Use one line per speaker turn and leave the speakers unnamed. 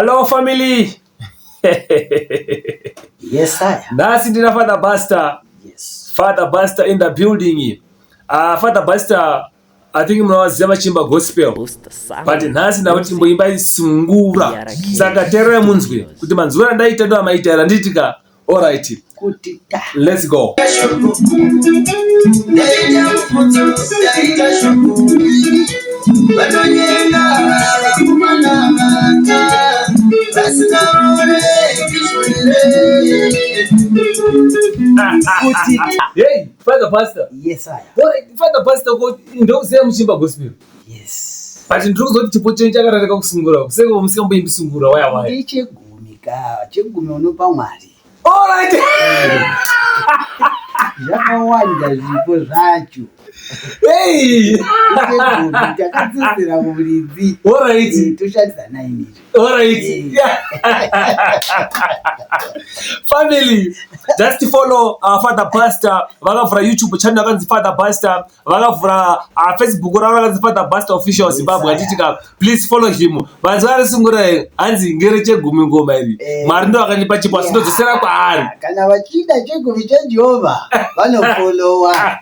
Hello family.
Yes, sir.
Nhasi ndina Father Buster.
Yes.
Father Buster in the building. Father Buster, I think munovaziva vachimba gospel. But nhasi ndakuti timboimba sungura. Saka teererai munzwe kuti manzwiro andaita ndo amaita here handiti ka? Alright.
Kuti ta.
Let's go.
Kuti ta.
Hey, Father Pastor.
Yes, sir.
Alright, Father Pastor ko ndokusiya muchimba gospel.
Yes.
But ndiri kuzoti chipo chenyu chakararika kusungura. Seko musingamboimbi sungura waya waya.
Ndechegumi ka, chegumi unopa Mwari.
Alright.
Zvakawanda zvipo zvacho.
Hey.
Chegumi takadzosera kumuridzi.
Alright.
Toshandisa naini.
Alright. Family, just follow Father Pastor. Vakavhura YouTube channel yakanzi Father Pastor. Vakavhura Facebook ravo rakanzi Father Pastor Official Zimbabwe.
Yes,
Handiti ka, please follow him. Vanzi varisungura hanzi ngere chegumi ngoma iri.
Mwari
ndo akandipa chipo asi ndodzosera kwaari.
Kana vachida chegumi chaJehovha vanofolowa.